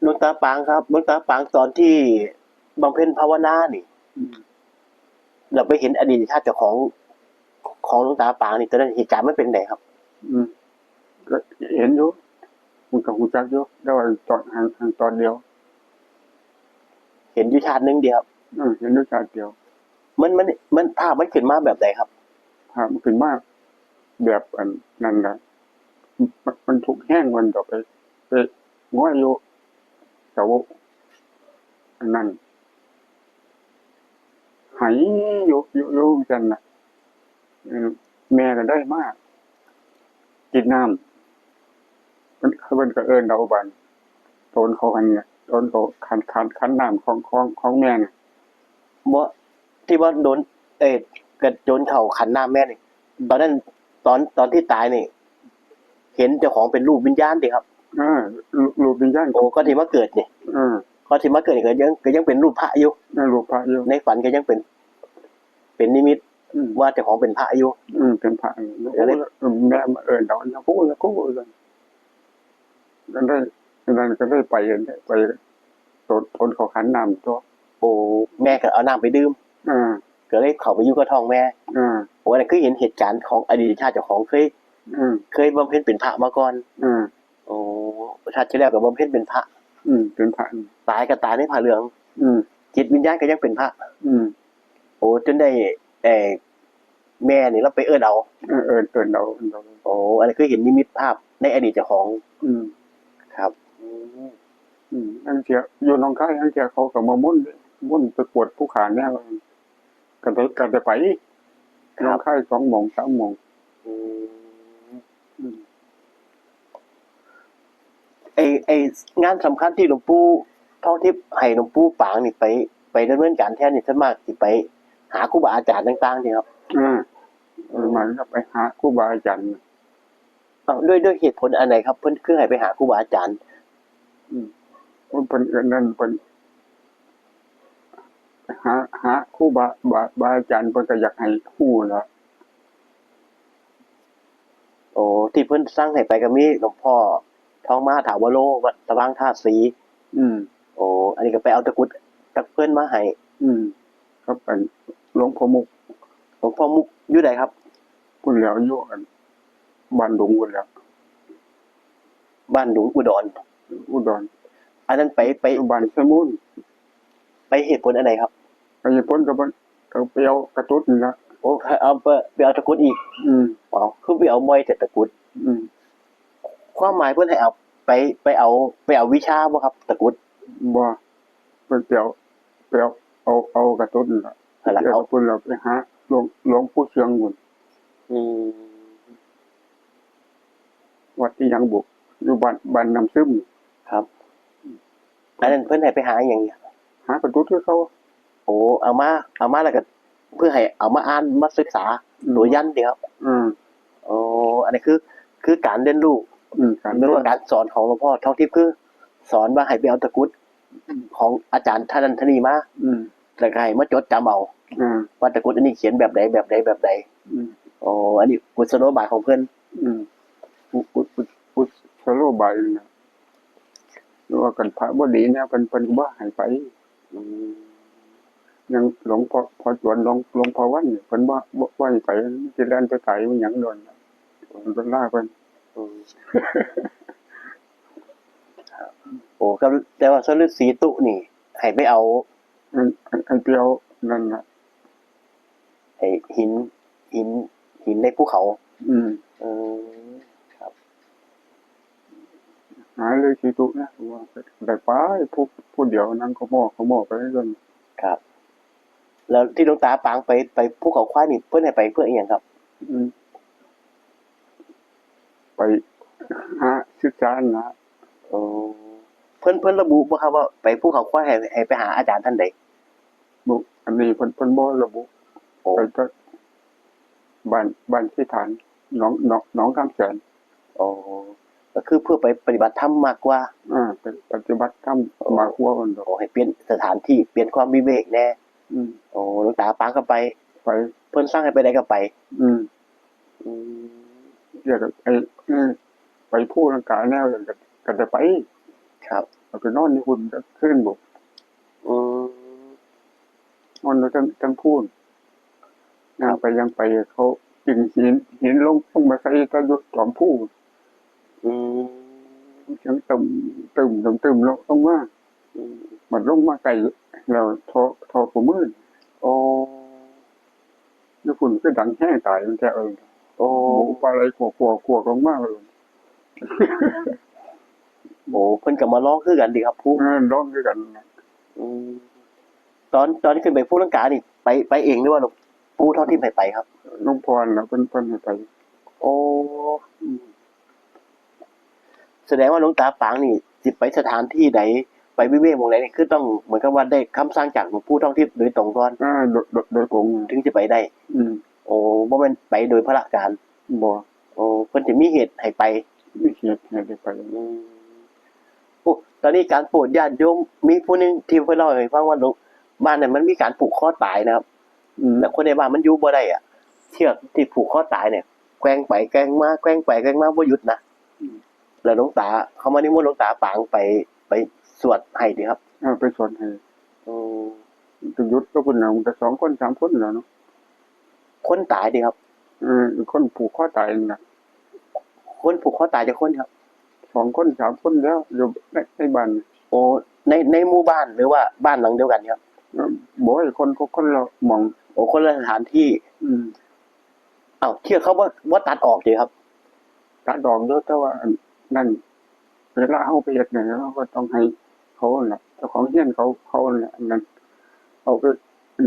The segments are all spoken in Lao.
ຫຼວງຕາປາງຄັບ ຫຼວງຕາປາງຕອນທີ່ບຳເພັນພາວະນານີ້ ອືມ ແລ້ວໄປເຫັນອະດີດຊາດເຈົ້າຂອງ ຂອງຫຼວງຕາປາງນີ້ ຕອນນັ້ນເຫດການມັນເປັນໃດຄັບ? ອືມ ກໍເຫັນຢູ່ ມັນກໍຮູ້ຈັກຢູ່ ແຕ່ວ່າຕອນ ຫາງ ຫາງຕອນດຽວ ເຫັນຢູ່ຊາດໜຶ່ງດຽວ ເອີ ເຫັນຢູ່ຊາດດຽວ. ມັນ ມັນ ມັນ ພາບມັນຂຶ້ນມາແບບໃດຄັບ? ພາບມັນຂຶ້ນມາແບບອັນນັ້ນນະ ມັນ ມັນທຸກແຮງ ມັນກໍໄປ ໄປງອຍຢູ່ເສົາອັນນັ້ນ ໄຫ້ຢູ່ ຢູ່ ຢູ່ຈັ່ງຊັ້ນນະ ເອີ ແມ່ກໍໄດ້ມາກິນນ້ຳ ເພິ່ນ ເພິ່ນກໍເອີ້ນເອົາບາດ ໂຕນເຂົາຫັ້ນນະ ໂຕນເຂົາຂັນ ຂັນ ຂັນນ້ຳຂອງ ຂອງ ຂອງແມ່ນະ ບໍ່ ທີ່ວ່າໂດນ ເອີ ກະໂຈນເຂົາຂັນນ້ຳແມ່ນີ້ ອືມ ຕອນນັ້ນ ຕອນ ຕອນທີ່ຕາຍນີ້ ເຫັນເຈົ້າຂອງເປັນຮູບວິນຍານຕິຄັບ? ເອີ ຮູບ ຮູບວິນຍານ ໂອ້ ກ່ອນທີ່ມາເກີດນີ້ ເອີ ກ່ອນທີ່ມາເກີດນີ້ກໍຍັງ ກໍຍັງເປັນຮູບພະຢູ່ ເອີ ຮູບພະຢູ່ ໃນຝັນກໍຍັງເປັນ ເປັນນິມິດ ອືມ ວ່າເຈົ້າຂອງເປັນພະຢູ່ ອືມ ເປັນພະ ກໍເລີຍ ໂອ້ ແມ່ມາເອີ້ນເອົາ ຍາໂກ ຍາໂກ ວ່າຊັ້ນ ກໍເລີຍ ນັ້ນກໍເລີຍໄປ ໄປ ໂຕນ ໂຕນເຂົາຂັນນ້ຳຕົວະ ໂອ້ ແມ່ກໍເອົານ້ຳໄປດື່ມ ເອີ ກໍເລີຍເຂົ້າໄປຢູ່ກັບທ້ອງແມ່ ເອີ ໂອ້ ອັນນັ້ນຄືເຫັນເຫດການຂອງອະດີດຊາດເຈົ້າຂອງເຄີຍ ເອີ ເຄີຍບຳເພັນເປັນພະມາກ່ອນ ເອີ ໂອ້ ຊາດທີ່ແລ້ວກໍບຳເພັນເປັນພະ ອືມ ເປັນພະ ຕາຍກໍຕາຍໃນຜ້າເຫຼືອງ ອືມ ຈິດວິນຍານກໍຍັງເປັນພະ ອືມ ໂອ້ ຈົນໄດ້ ເອີ ແມ່ນີ້ລາວໄປເອີ້ນເອົາ ເອີ ເອີ້ນ ເອີ້ນເອົາ ເອີ້ນເອົາ ໂອ້ ອັນນີ້ຄືເຫັນນິມິດພາບໃນອະດີດເຈົ້າຂອງ ອືມ ຄັບ ອືມ ອືມ ລາງເທື່ອຢູ່ໜອງຄາຍ ລາງເທື່ອເຂົາກໍມາມົນເດ້ ມົນໄປກວດຜູ້ຂ້າແນວ ກໍໄດ້ ກໍໄດ້ໄປ ຄັບ ໜອງຄາຍສອງໂມງ ສາມໂມງ ອືມ ອືມ ໄອ້ ໄອ້ງານສຳຄັນທີ່ຫຼວງປູ່ທອງທິບໃຫ້ຫຼວງປູ່ປາງນີ້ໄປ ໄປດຳເນີນການແທນນີ້ ສ່ວນມາກຊິໄປຫາຄູບາອາຈານຕ່າງໆນີ້ເນາະ ອືມ ສ່ວນມາກຈະໄປຫາຄູບາອາຈານ ເອົ້າ ດ້ວຍ ດ້ວຍເຫດຜົນອັນໃດຄັບ ເພິ່ນຄືໃຫ້ໄປຫາຄູບາອາຈານ? ອືມ ເພິ່ນ ເພິ່ນອັນນັ້ນ ເພິ່ນຫາ ຫາຄູບາ ບາ ບາອາຈານ ເພິ່ນກໍຢາກໃຫ້ຮູ້ແຫຼະ. ໂອ້ ທີ່ເພິ່ນສັ່ງໃຫ້ໄປກໍມີຫຼວງພໍ່ທອງມາ ຖາວະໂລ ວັດສະຫວ່າງທາດສີ ອືມ ໂອ້ ອັນນີ້ກໍໄປເອົາຕະກຸດຈາກເພິ່ນມາໃຫ້ ອືມ ກັບອັນ ຫຼວງພໍ່ມຸກ ຫຼວງພໍ່ມຸກຢູ່ໃດຄັບ? ພຸ້ນແຫຼ້ວ ຢູ່ອັນ ບ້ານດຸງພຸ້ນແຫຼ້ວ ບ້ານດຸງ ອຸດອນ ອຸດອນ ອັນນັ້ນໄປ ໄປ ຢູ່ບ້ານໄຊມູນ ໄປເຫດຜົນອັນໃດຄັບ? ໄປເຫດຜົນກໍ ກໍໄປເອົາຕະກຸດນີ້ລະ ໂອ້ ເອົາ ໄປ ໄປເອົາຕະກຸດອີກ ອືມ ເອົ້າ ຄືໄປເອົາບ່ອຍແທ້ຕະກຸດ ອືມ ຄວາມໝາຍເພິ່ນໃຫ້ເອົາໄປ ໄປເອົາ ໄປເອົາວິຊາບໍ່ຄັບ ຕະກຸດ? ບໍ່ ເພິ່ນໄປເອົາ ໄປເອົາ ເອົາ ເອົາຕະກຸດນີ້ລະ ຫັ້ນລະ ເອົາ ເອົາພຸ້ນລະ ໄປຫາຫຼວງ ຫຼວງປູ່ເຊືອງພຸ້ນ ອືມ ວັດອີ່ຫຍັງບຸ ຢູ່ບ້ານ ບ້ານນ້ຳຊຶມ ຄັບ ອັນນັ້ນເພິ່ນໃຫ້ໄປຫາອີ່ຫຍັງ? ຫາກະດຸດຄືເກົ່າ ໂອ້ ເອົາມາ ເອົາມາແລ້ວກໍເພື່ອໃຫ້ເອົາມາອ່ານ ມາສຶກສາ ອືມ ຕົວຢັນຕິຄັບ? ອືມ ໂອ້ ອັນນີ້ຄື ຄືການຮຽນຮູ້ ອືມ ການ ຫຼືວ່າການສອນຂອງຫຼວງພໍ່ທອງທິບ ຄືສອນວ່າໃຫ້ໄປເອົາຕະກຸດ ອືມ ຂອງອາຈານທ່ານນັ້ນທ່ານນີ້ມາ ອືມ ແລ້ວກໍໃຫ້ມາຈົດຈຳເອົາ ອືມ ວ່າຕະກຸດອັນນີ້ຂຽນແບບໃດ ແບບໃດ ແບບໃດ ອືມ ໂອ້ ອັນນີ້ກຸສະໂລບາຍຂອງເພິ່ນ ອືມ ກຸ ກຸ ກຸ ກຸສະໂລບາຍນະ ຫຼືວ່າຄັນພະບໍ່ດີແນວ ເພິ່ນ ເພິ່ນກໍບໍ່ໃຫ້ໄປ ອືມ ຢ່າງຫຼວງພໍ່ ພໍ່ຈວນ ຫຼວງ ຫຼວງພໍ່ວັນນີ້ ເພິ່ນບໍ່ ບໍ່ ບໍ່ໃຫ້ໄປ ຊິແລ່ນໄປຕາຍ ມັນຫຍັງໂດນ ເພິ່ນລາເພິ່ນ ອືມ ໂອ້ ກໍ ແຕ່ວ່າຊາວລືສີຕຸນີ້ ໃຫ້ໄປເອົາ ອັນ ອັນ ອັນໄປເອົານັ້ນນະ ໄອ້ຫີນ ຫີນ ຫີນໃນພູເຂົາ ອືມ ເອີ ຄັບ ຫາລືສີຕຸນະ ວ່າໄດ້ໄປ ຜູ້ ຜູ້ດຽວ ນັ່ງຂະໝໍ້ ຂະໝໍ້ໄປຊັ້ນ ຄັບ ແລ້ວທີ່ຫຼວງຕາປາງໄປ ໄປພູເຂົາຄວາຍນີ້ ເພິ່ນໃຫ້ໄປເພື່ອອີ່ຫຍັງຄັບ? ອືມ ໄປຫາສຶກສານະ ໂອ້ ເພິ່ນ ເພິ່ນລະບຸບໍ່ຄັບວ່າໄປພູເຂົາຄວາຍໃຫ້ ໃຫ້ໄປຫາອາຈານທ່ານໃດ? ບໍ່ ອັນນີ້ເພິ່ນ ເພິ່ນບໍ່ລະບຸ ໂອ້ ໄປແຕ່ບ້ານ ບ້ານທີ່ຖານ ໜອງ ໜອງ ໜອງຄຳແສນ ອໍ ກໍຄືເພື່ອໄປປະຕິບັດທຳມາກກວ່າ ເອີ ໄປປະຕິບັດທຳ ໂອ້ ມາກກວ່າເພິ່ນດອກ ໂອ້ ໃຫ້ປ່ຽນສະຖານທີ່ ປ່ຽນຄວາມວິເວກແດ່ ອືມ ໂອ້ ຫຼວງຕາປາງກໍໄປ ໄປ ເພິ່ນສັ່ງໃຫ້ໄປໃດກໍໄປ ອືມ ອືມ ແລ້ວກໍໄປ ເອີ ໄປພູລັງກາແນວ ກໍ ກໍໄດ້ໄປ ຄັບ ເອົາໄປນອນຢູ່ພຸ້ນຈັກຄືນບຸ. ອືມ ນອນຢູ່ເທິງ ເທິງພູນ. ຍ່າງໄປຍ່າງໄປ ເຂົາປິ່ນຫີນ ຫີນລົງ ລົງມາໃສ່ຕາຢູ່ຈອມພູ. ອືມ ສຽງຕຶ້ມ ຕຶ້ມ ຕຶ້ມ ຕຶ້ມ ລົງ ລົງມາ. ອືມ ມັນລົງມາໃກ້ແລ້ວ ທໍ່ ທໍ່ປະມື. ໂອ້ ຢູ່ພຸ້ນຄືດັງແຮງຕາຍ ມັນແທ້ເອີຍ. ໂອ້ ປາໄຫຼກວກໆໆ ກວກລົງມາເລີຍ. ໂອ້ ເພິ່ນກໍມາລອງຄືກັນຕິຄັບ ພູ? ເອີ ລອງຄືກັນ. ອືມ ຕອນ ຕອນຂຶ້ນໄປພູລັງການີ້ ໄປ ໄປເອງ ຫຼືວ່າ ປູ່ທອງທິບໃຫ້ໄປຄັບ? ຫຼວງພໍ່ນະ ເພິ່ນ ເພິ່ນໃຫ້ໄປ. ໂອ້ ອືມ ສະແດງວ່າຫຼວງຕາປາງນີ້ ຊິໄປສະຖານທີ່ໃດ ໄປວິເວກໝ່ອງໃດນີ້ ຄືຕ້ອງເໝືອນກັບວ່າໄດ້ຄຳສັ່ງຈາກຫຼວງປູ່ທອງທິບໂດຍຕົງກ່ອນ ເອີ ໂດຍ ໂດຍ ໂດຍກົງ ເຖິງຊິໄປໄດ້. ອືມ ໂອ້ ບໍ່ແມ່ນໄປໂດຍພະລະການ? ບໍ່. ໂອ້ ເພິ່ນຈະມີເຫດໃຫ້ໄປ? ມີເຫດໃຫ້ໄດ້ໄປ. ອືມ ໂອ້ ຕອນນີ້ການໂປດຍາດໂຍມ ມີຜູ້ໜຶ່ງທີ່ເພິ່ນເລົ່າໃຫ້ຟັງວ່າ ບ້ານນັ້ນມັນມີການຜູກຄໍຕາຍນະຄັບ. ອືມ ແລ້ວຄົນໃນບ້ານມັນຢູ່ບໍ່ໄດ້ອະ ເຊືອກທີ່ຜູກຄໍຕາຍນີ້ ແກວ່ງໄປແກວ່ງມາ ແກວ່ງໄປແກວ່ງມາບໍ່ຢຸດນະ. ອືມ ແລ້ວຫຼວງຕາ ເຂົາມານິມົນຫຼວງຕາປາງໄປ ໄປສວດໃຫ້ຕິຄັບ? ເອີ ໄປສວດໃຫ້. ໂອ້ ໄປຢຸດກັບເພິ່ນນະ ມັນກໍສອງຄົນສາມຄົນແລ້ວເນາະ. ຄົນຕາຍຕິຄັບ? ເອີ ຄົນຜູກຄໍຕາຍນັ້ນນະ. ຄົນຜູກຄໍຕາຍຈັກຄົນຄັບ? ສອງຄົນສາມຄົນແລ້ວ ຢູ່ໃນ ໃນບ້ານ. ໂອ້ ໃນ ໃນໝູ່ບ້ານ ຫຼືວ່າບ້ານຫຼັງດຽວກັນຄັບ? ເອີ ບໍ່ ຄົນ ຄົນ ຄົນລະໝ່ອງ. ໂອ້ ຄົນລະສະຖານທີ່. ອືມ ເອົ້າ ເຊືອກເຂົາບໍ່ ບໍ່ຕັດອອກຕິຄັບ? ຕັດອອກຢູ່ ແຕ່ວ່າອັນນັ້ນ ເວລາເຮົາໄປເຮັດຫຍັງ ເຮົາກໍຕ້ອງໃຫ້ເຂົາຫັ້ນລະ ເຈົ້າຂອງເຮືອນເຂົາ ເຂົາຫັ້ນລະ ອັນນັ້ນ ເອົາໄປ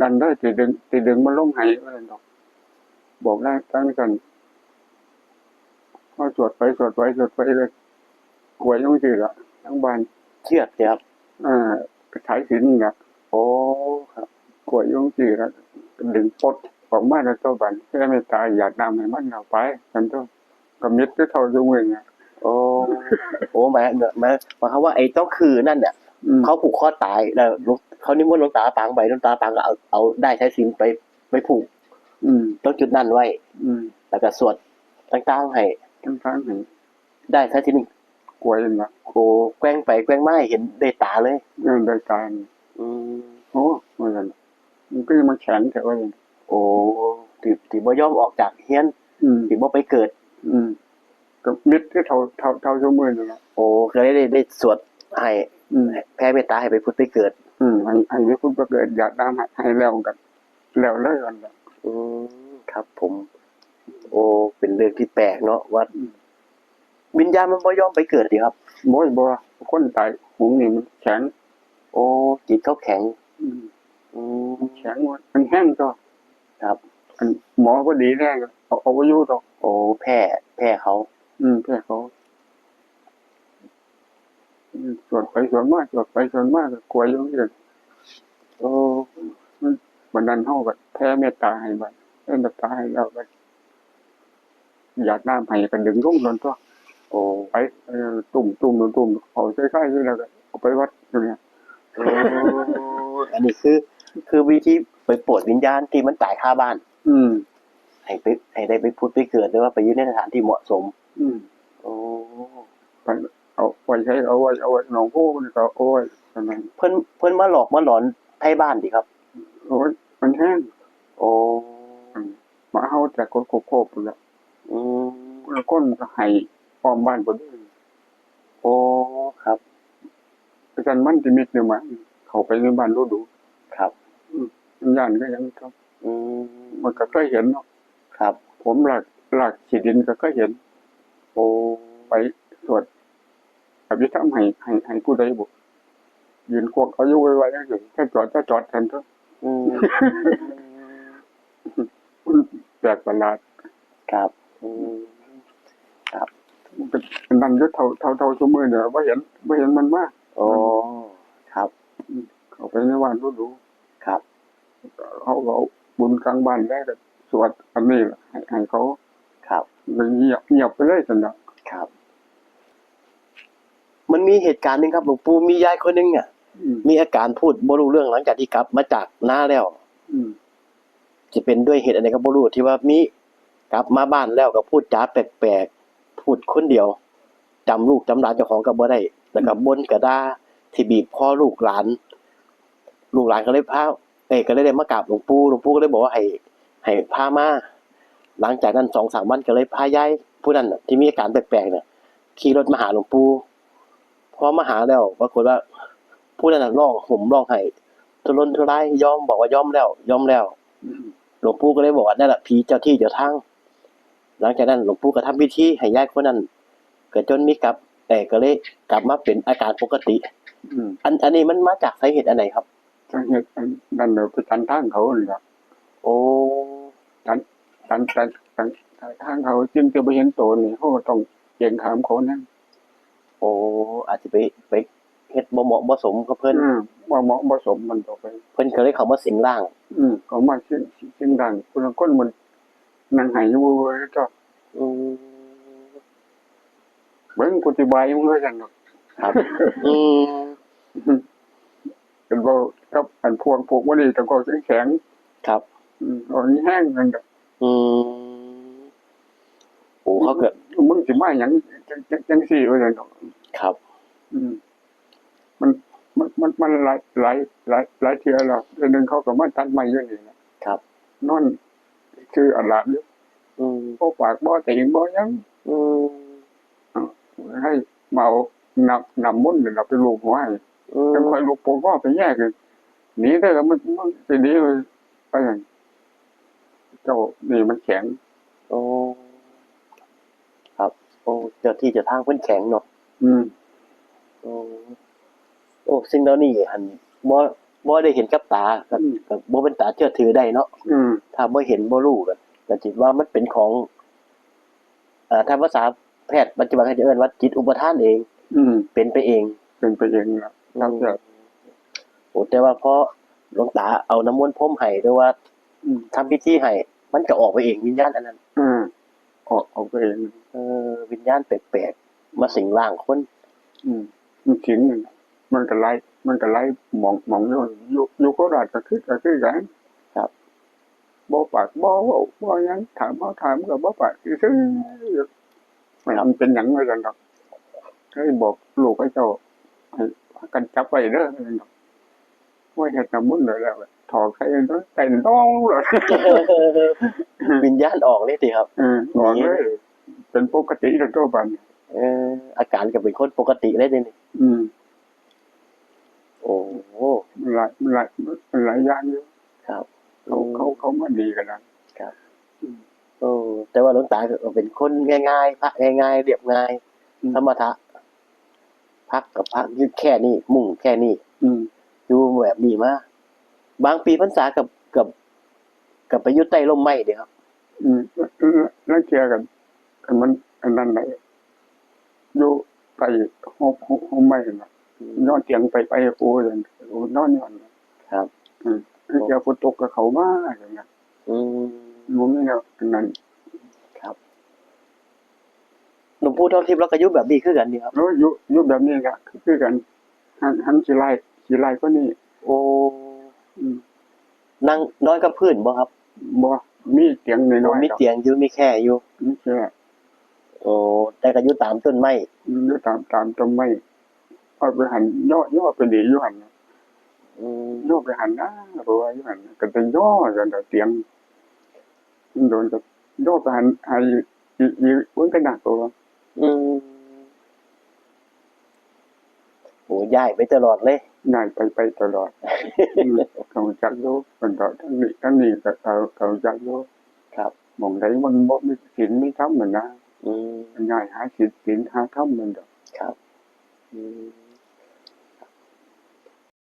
ນັ້ນເດີ ຊິດຶງ ຊິດຶງມາລົງໃຫ້ ວ່າຊັ້ນດອກ. ບອກນາງຈັ່ງຊັ້ນ ເຮົາສວດໄປ ສວດໄປ ສວດໄປ ແລ້ວກວຍລົງຊີ້ລະ ທາງບ້ານ. ເຊືອກຕິຄັບ? ເອີ ສາຍສິນນະ. ໂອ້ ຄັບ. ກວຍລົງຊີ້ລະ ດຶງປົດອອກມາແລ້ວຕົວະ ບາດແຜ່ເມດຕາ ຢາດນ້ຳໃຫ້ມັນເອົາໄປ ຊັ້ນຕົວະ. ກໍມິດຄືເກົ່າຢູ່ມື້ນີ້. ໂອ້ ໂອ້ ໝາຍ ໝາຍ ໝາຍຄວາມວ່າໄອ້ຕົວະຄືນັ້ນນະ ອືມ ເຂົາຜູກຄໍຕາຍ ແລ້ວເຂົານິມົນຫຼວງຕາປາງໄປ ຫຼວງຕາປາງກໍເອົາ ເອົາດ້າຍສາຍສິນໄປ ໄປຜູກ ອືມ ຕົງຈຸດນັ້ນໄວ້ ອືມ ແລ້ວກໍສວດຕ່າງໆໃຫ້ ຕ່າງໆໃຫ້ ໄດ້ສາຍສິນ ກວຍນັ້ນລະ. ໂອ້ ແກວ່ງໄປແກວ່ງມາໃຫ້ເຫັນດ້ວຍຕາເລີຍ. ເອີ ດ້ວຍຕາ. ອືມ ໂອ້ ວ່າຊັ້ນ ມັນຄືມາແຂງແທ້ ວ່າຊັ້ນ. ໂອ້ ທີ່ ທີ່ບໍ່ຍອມອອກຈາກເຮືອນ ອືມ ທີ່ບໍ່ໄປເກີດ. ອືມ ກໍມິດຄືເທົ່າ ເທົ່າ ເທົ່າຊຸມື້ນີ້ລະ. ໂອ້ ກໍເລີຍໄດ້ ໄດ້ສວດໃຫ້ ອືມ ແຜ່ເມດຕາໃຫ້ໄປຜຸດໄປເກີດ. ອືມ ໃຫ້ ໃຫ້ໄປຜຸດໄປເກີດ ຢາດນ້ຳໃຫ້ ໃຫ້ແລ້ວກໍແລ້ວເລີຍ ວ່າຊັ້ນ. ອືມ ຄັບຜົມ. ໂອ້ ເປັນເລື່ອງທີ່ແປກເນາະ ວ່າ ອືມ ວິນຍານມັນບໍ່ຍອມໄປເກີດຕິຄັບ? ໂອ້ຍ ບໍ່ ຄົນຕາຍຫຸງນີ້ມັນແຂງ. ໂອ້ ຈິດເຂົາແຂງ. ອືມ ອືມ ແຂງ ມັນແຮງຕົວະ. ຄັບ. ອັນໝໍບໍ່ດີແນ່ ເອົາ ເອົາບໍ່ຢູ່ດອກ. ໂອ້ ແພ້ ແພ້ເຂົາ. ອືມ ແພ້ເຂົາ. ອືມ ສວດໄປສວດມາ ສວດໄປສວດມາ ກໍກວຍຢູ່ຈັ່ງຊີ້. ໂອ້ ບັດນັ້ນເຮົາກໍແຜ່ເມດຕາໃຫ້ ບັດແຜ່ເມດຕາໃຫ້ແລ້ວກໍຢາດນ້ຳໃຫ້ ກໍດຶງລົງໂດນຕົວະ. ໂອ້ ໄປ ເອີ ຕຸ້ມໆ ຕຸ້ມໆ ເອົາໃສ່ຄາຍຢູ່ ແລ້ວກໍເອົາໄປວັດຢູ່ນີ້. ໂອ້ ອັນນີ້ຄື ຄືວິທີໄປໂປດວິນຍານທີ່ມັນຕາຍຄາບ້ານ. ອືມ ໃຫ້ໄປ ໃຫ້ໄດ້ໄປຜຸດໄປເກີດ ຫຼືວ່າໄປຢູ່ໃນສະຖານທີ່ເໝາະສົມ. ອືມ ໂອ້ ເພິ່ນເອົາໄວ້ໃສ ເອົາໄວ້ ເອົາໄວ້ໜອງໂພ ນີ້ກໍເອົາໄວ້ ເທົ່ານັ້ນ. ເພິ່ນ ເພິ່ນມາຫຼອກມາຫຼອນໄທບ້ານຕິຄັບ? ໂອ້ຍ ມັນແຮງ. ໂອ້ ອືມ ມາເຮົາແຕ່ຄົນໂຄບໆ ພຸ້ນລະ. ອືມ ຄົນກໍໃຫ້ອ້ອມບ້ານເບິດເລີຍ. ໂອ້ ຄັບ. ອາຈານ ມັນຈະມີແນວໝາ ເຂົ້າໄປໃນບ້ານດູໆ. ຄັບ. ອືມ ມັນຢ້ານຄືຫຍັງກໍ ອືມ ມັນກໍເຄີຍເຫັນເນາະ. ຄັບ. ຜົມລາກ ລາກຂີ້ດິນກໍເຄີຍເຫັນ. ໂອ້ ໄປສວດອະພິທຳໃຫ້ ໃຫ້ ໃຫ້ຜູ້ໃດບຸ ຢືນກວັກເອົາຢູ່ໄວໆ ຈັ່ງຊີ້ ຈະຈອດ ຈະຈອດ ຊັ້ນຕົວະ. ອືມ ແປກປະຫຼາດ. ຄັບ. ອືມ ຄັບ. ອັນນັ້ນຢູ່ ເທົ່າ ເທົ່າ ເທົ່າຊຸມື້ນີ້ ບໍ່ເຫັນ ບໍ່ເຫັນມັນມາ. ໂອ້ ຄັບ. ອືມ ເຂົ້າໄປໃນບ້ານດູໆ. ຄັບ. ເຮົາກໍເອົາບຸນກາງບ້ານແລ້ວກໍສວດອັນນີ້ລະ ໃຫ້ ໃຫ້ເຂົາ. ຄັບ. ງຽບ ງຽບໄປເລີຍຊັ້ນນະ. ຄັບ. ມັນມີເຫດການໜຶ່ງຄັບ ຫຼວງປູ່ ມີຍາຍຄົນໜຶ່ງອະ ອືມ ມີອາການພູດບໍ່ຮູ້ເລື່ອງ ຫຼັງຈາກທີ່ກັບມາຈາກນາແລ້ວ. ອືມ ຈະເປັນດ້ວຍເຫດອັນໃດກໍບໍ່ຮູ້ ທີ່ວ່າມີ ກັບມາບ້ານແລ້ວກໍພູດຈາແປກໆ ພູດຄົນດຽວ ຈຳລູກຈຳຫຼານເຈົ້າຂອງກໍບໍ່ໄດ້ ແລ້ວກໍ ອືມ ບົ່ນກໍດ່າ ທີ່ບີບຄໍລູກຫຼານ ລູກຫຼານກໍເລີຍພາ ເອີ ກໍເລີຍໄດ້ມາກາບຫຼວງປູ່ ຫຼວງປູ່ກໍເລີຍບອກວ່າໃຫ້ ໃຫ້ພາມາ. ຫຼັງຈາກນັ້ນສອງສາມວັນກໍເລີຍພາຍາຍຜູ້ນັ້ນນະ ທີ່ມີອາການແປກໆນະ ຂີ່ລົດມາຫາຫຼວງປູ່. ພໍມາຫາແລ້ວ ປາກົດວ່າຜູ້ນັ້ນນະຮ້ອງຫ່ມຮ້ອງໄຫ້ທຸລົນທຸລາຍ ຍອມ ບອກວ່າຍອມແລ້ວ ຍອມແລ້ວ. ອືມ ຫຼວງປູ່ກໍເລີຍບອກວ່າ ນັ້ນລະ ຜີເຈົ້າທີ່ເຈົ້າທາງ. ຫຼັງຈາກນັ້ນຫຼວງປູ່ກໍທຳພິທີໃຫ້ຍາຍຄົນນັ້ນ ກໍຈົນມີກັບ ເອີ ກໍເລີຍກັບມາເປັນອາການປົກກະຕິ. ອືມ ອັນ ອັນນີ້ມັນມາຈາກສາເຫດອັນໃດຄັບ? ສາເຫດອັນນັ້ນແຫຼະ ໄປຕັນທາງເຂົານີ້ລະ. ໂອ້ ຕັນ ຕັນ ຕັນ ຕັນທາງເຂົາ ຈຶ່ງຈະບໍ່ເຫັນໂຕນີ້ ເຮົາກໍຕ້ອງເກງຂາມເຂົານຳ. ໂອ້ ອາດຊິໄປ ໄປເຮັດບໍ່ເໝາະບໍ່ສົມກັບເພິ່ນ. ອືມ ບໍ່ເໝາະບໍ່ສົມມັນຕໍ່ໄປ ເພິ່ນກໍເລີຍເຂົ້າມາສິງຮ່າງ. ອືມ ເຂົ້າມາສິງ ສິງຮ່າງ ຜູ້ລາງຄົນມັນນັ່ງໄຫ້ຢູ່ເວີຍໆເຈົ້າ. ອືມ ເບິ່ງກູຊິບາຍມຶງວ່າຊັ້ນດອກ. ຄັບ ອືມ ເປັນເວົ້າກັບອັນພວກ ພວກບໍ່ດີ ຕ້ອງເວົ້າແຂງໆ. ຄັບ ອືມ ເວົ້າແຮງໆນັ້ນດອກ. ອືມ ໂອ້ ເຂົາກໍ ມຶງຊິມາຫຍັງ ຈັ່ງ ຈັ່ງ ຈັ່ງຊີ້ວ່າຊັ້ນດອກ. ຄັບ ອືມ ມັນ ມັນ ມັນ ມັນຫຼາຍ ຫຼາຍ ຫຼາຍ ຫຼາຍເທື່ອແລ້ວ ເທື່ອໜຶ່ງເຂົາກໍມາຕັດໄມ້ຢູ່ນີ້ນະ. ຄັບ ນອນຊື່ອາລາດຢູ່. ອືມ ບໍ່ປາກບໍ່ຕີງບໍ່ຫຍັງ. ອືມ ໃຫ້ມາເອົານ້ຳ ນ້ຳມົນນີ້ລະໄປລູບຫົວໃຫ້. ອືມ ຈັ່ງຄ່ອຍລຸກໂປກງອໄປແຍກ ໜີເດີ ມັນ ມັນຊິໜີ ວ່າຊັ້ນ. ເຈົ້ານີ້ມັນແຂງ. ໂອ້ ຄັບ ໂອ້ ເຈົ້າທີ່ເຈົ້າທາງເພິ່ນແຂງເນາະ. ອືມ ໂອ້ ໂອ້ ສິ່ງເຫຼົ່ານີ້ຫັ້ນ ບໍ່ ບໍ່ໄດ້ເຫັນກັບຕາ ກໍ ອືມ ກໍບໍ່ເປັນຕາເຊື່ອຖືໄດ້ເນາະ. ອືມ ຖ້າບໍ່ເຫັນບໍ່ຮູ້ ກໍ ກໍຊິວ່າມັນເປັນຂອງ ເອີ ຖ້າພາສາແພດປັດຈຸບັນເຂົາຈະເອີ້ນວ່າຈິດອຸປະທານເອງ. ອືມ ເປັນໄປເອງ ເປັນໄປເອງລະ. ອືມ ໂອ້ ແຕ່ວ່າພໍຫຼວງຕາເອົານ້ຳມົນພົມໃຫ້ ຫຼືວ່າ ອືມ ທຳພິທີໃຫ້ ມັນກໍອອກໄປເອງ ວິນຍານອັນນັ້ນ. ອືມ ອອກ ອອກໄປເອງ. ເອີ ວິນຍານແປກໆມາສິງຮ່າງຄົນ. ອືມ ມັນສິງ ມັນກໍຫຼາຍ ມັນກໍຫຼາຍໝ່ອງ ໝ່ອງຢູ່ ຢູ່ ຢູ່ໂຄລາດກໍຄື ກໍຄືກັນ. ຄັບ ບໍ່ປາກບໍ່ເວົ້າບໍ່ຫຍັງ ຖາມເຮົາຖາມກໍບໍ່ປາກຊື່ໆ. ມັນເປັນຫຍັງວ່າຊັ້ນດອກ ເລີຍບອກລູກເຂົາເຈົ້າໃຫ້ພາກັນຈັບໄວ້ເດີວ່າຊັ້ນດອກ. ໂອ້ຍ ເຮັດນ້ຳມົນແລ້ວ ຖອກໃສ່ເນາະ ເຕັ້ນໂດງໂລດ. ວິນຍານອອກເລີຍຕິຄັບ? ເອີ ອອກເລີຍ ເປັນປົກກະຕິແລ້ວໂຕບາດນີ້. ເອີ ອາການກໍເປັນຄົນປົກກະຕິເລີຍເດນີ້. ອືມ ໂອ້ ມັນຫຼາຍ ມັນຫຼາຍ ມັນຫຼາຍຢ່າງຢູ່. ຄັບ ເຂົາ ອືມ ເຂົາ ເຂົາມາດີກັນນະ. ຄັບ ອືມ ໂອ້ ແຕ່ວ່າຫຼວງຕາກໍເປັນຄົນງ່າຍໆ ພະງ່າຍໆ ລຽບງ່າຍ ອືມ ທຳມະທະ ພັກກໍພັກຢູ່ແຄ່ນີ້ ມຸງແຄ່ນີ້. ອືມ ຢູ່ແບບນີ້ມາ ບາງປີພັນສາກໍ ກໍ ກໍໄປຢູ່ໃຕ້ຮົ່ມໄມ້ເດ້ຄັບ. ອືມ ລາງເທື່ອກໍ ຄັນມັນອັນນັ້ນໄດ໋ ຢູ່ໃຕ້ຮົ່ມ ຮົ່ມໄມ້ຫັ້ນນະ. ອືມ ຍ້ອນຕຽງໄປ ໄປ ໂອ້ຍ ໂອ້ຍ ນອນຢູ່ຫັ້ນນະ. ຄັບ ອືມ ລາງເທື່ອຝົນຕົກກໍເຂົ້າມາ ອືມ ບໍ່ມີແນວອັນນັ້ນ. ຄັບ ຫຼວງປູ່ທອງທິບລາວກໍຢູ່ແບບນີ້ຄືກັນນີ້ຄັບ? ເອີ ຢູ່ ຢູ່ແບບນີ້ລະ ຄືກັນ ຫັນ ຫັນຂີ້ໄລ່ ຂີ້ໄລ່ກວ່ານີ້. ໂອ້ ອືມ ນັ່ງນອນກັບພື້ນບໍ່ຄັບ? ບໍ່ ມີຕຽງນ້ອຍໆ. ໂອ້ ມີຕຽງຢູ່ ມີແຄ່ຢູ່ ມີແຄ່. ໂອ້ ແຕ່ກໍຢູ່ຕາມຕົ້ນໄມ້. ອືມ ຢູ່ຕາມ ຕາມຕົ້ນໄມ້ ເອົາໄປຫັ້ນ ຍໍ ຍໍໄປດີຢູ່ຫັ້ນ. ອືມ ຍໍໄປຫັ້ນນະ ເພາະວ່າຢູ່ຫັ້ນກໍໄດ້ຍໍກັນຕຽງ ມັນໂດນກໍຍໍໄປຫັ້ນ ໃຫ້ອີກ ອີກ ໂອ້ຍ ກໍໜັກໂຕ. ອືມ ໂອ້ ຍ້າຍໄປຕະຫຼອດເລີຍ. ຍ້າຍໄປ ໄປຕະຫຼອດ. ອືມ ເຂົາຮູ້ຈັກຢູ່ ເພິ່ນກໍທາງນີ້ ທາງນີ້ກໍ ເຂົາ ເຂົາຮູ້ຈັກຢູ່. ຄັບ ໝ່ອງໃດມັນບໍ່ມີສິນມີທຳຫັ້ນນະ. ອືມ ມັນຍ້າຍຫາສິນ ສິນຫາທຳນັ້ນດອກ. ຄັບ ອືມ